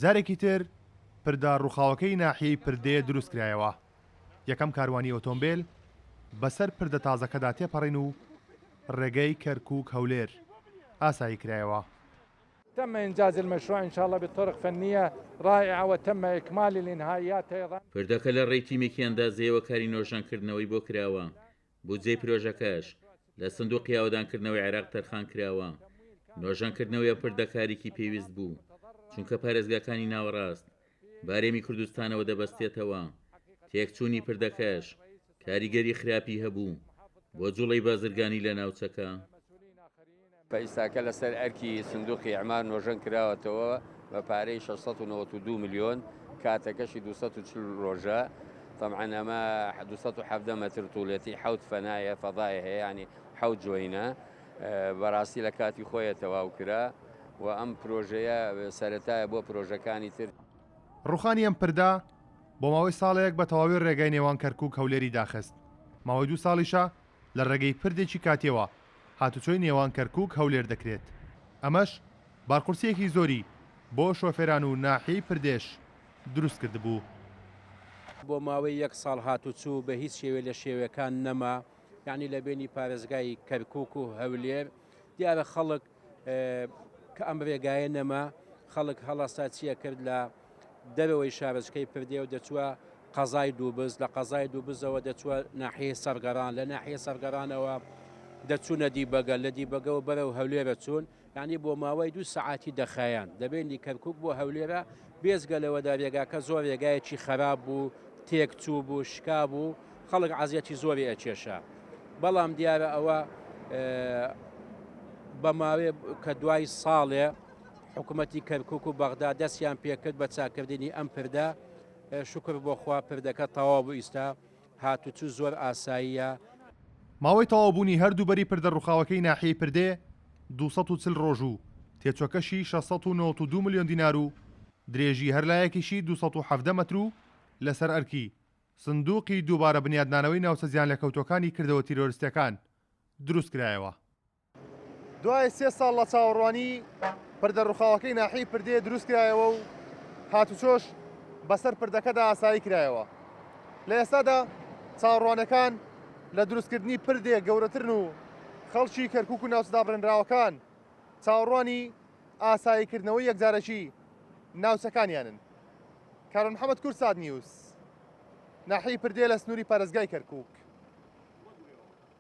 جارێکی تر پردە ڕووخاوەکەی ناحیەی پردێ دروستکرایەوە، یەکەم کاروانی ئۆتۆمبێل بەسەر پردە تازەکەدا تێپەڕین و ڕێگەی کەرکوک هەولێر ئاسایی کرایەوە. تم انجاز المشروع ان شاء الله بطرق فنیە رائعە وتم اکمال الانهائیات ایضا. پردەکە لە ڕێی تیمێکی ئەندازەیەوە کاری نۆژەنکردنەوەی بۆ کراوە، بودجەی پرۆژەکەش لە سندوقی ئاوەدانکردنەوەی عێراق تەرخان کراوە. نۆژەنکردنەوەی ئەم پردە کارێکی پێویست بوو، چونکە پارێزگاکانی ناوەڕاست بە هەرێمی کوردستانەوە دەبەستێتەوە، تێکچوونی پردەکەش کاریگەری خراپی هەبوو بۆ جوڵەی بازرگانی لە ناوچەکە. ئیستاکە لەسەر ئەرکی سندوقی ئیعمار نۆژەن کراوەتەوە بە پارەی 692 ملیۆن، کاتەکەشی 240 ڕۆژە، تەبعەن ئەمە 217 مەتر توڵێتی، حەوت فەنایە، فەزای هەیە، یانی حەوت جۆینە، بەڕاستی لە کاتی خۆیە تەواو کرا و ئەم پرۆژەیە سەرەتایە بۆ پرۆژەکانی تر. ڕوخانی ئەم پردە بۆ ماوەی ساڵێک بە تەواوی ڕێگای نێوان کەرکوک هەولێری داخست، ماوەی دوو ساڵیشە لە ڕێگەی پردێکی کاتیەوە هاتوچۆی نێوان کەرکوک هەولێر دەکرێت، ئەمەش بارقورسییەکی زۆری بۆ شۆفێران و ناحیەی پردێش دروست کردبوو. بۆ ماوەی یەک ساڵ هاتوچوو بە هیچ شێوەیە لە شێوەکان نەما، یانی لە بەینی پارێزگای کەرکوک و هەولێر، دیارە خەڵک کە ئەم رێگایە نەما خەڵک هەڵەستا چیە کرد لە دەرەوەی شارۆچکەی پردێ و دەچووە قەزای دووبز، لە قەزای دووبزەوە دەچووە ناحیەی سەرگەڕان، لە ناحیەی سەرگەڕانەوە دەچوونە دیبەگە، لە دیبەگەوە بەرەو هەولێرە چوون، یانی بۆ ماوەی دوو سەعاتی دەخایاند دەبینی کەرکوک بۆ هەولێرە، بێجگە لەوەدا رێگاکە زۆر رێگایەکی خەراپ بوو، تێک چوو بوو، شکا بوو، خەڵک عەزیەتی زۆری ئەکێشا، بەڵام دیارە ئەوە بە ماوەیە کە دوای ساڵێ حکومەتی کەرکوک و بەغدا دەستیان پێکرد بە چاکردنی ئەم پردە، شوکر بۆ خوا پردەکە تەواو بوو ئیستا هاتوچو زۆر ئاساییە. ماوەی تەواوبوونی هەردوو بەری پردە ڕووخاوەکەی ناحیەی پردێ 240 ڕۆژ و تێچووەکەشی 692 ملیۆن دینار و درێژی هەر لایەکیشی 217 مەتر و لەسەر ئەرکی سندوقی دووبارە بنیادنانەوەی ناوچە زیانلێکەوتووەکانی کردەوە تیرۆرستییەکان دروستکرایەوە. دوای سێ ساڵ لە چاوەڕوانی، پردە ڕووخاوەکەی ناحیەی پردێ دروستکرایەوە و هاتوچۆش بەسەر پردەکەدا ئاسایی کرایەوە. لە ئێستادا چاوەڕوانەکان لە دروستکردنی پردێک گەورەترن و خەڵکی کەرکوک و ناوچە دابڕێنراوەکان چاوەڕوانی ئاساییکردنەوەی یەکجارەکی ناوچەکانیانن. کاروان محەمەد، کوردسات نیوز، ناحیەی پردێ لە سنووری پارێزگای کەرکوک.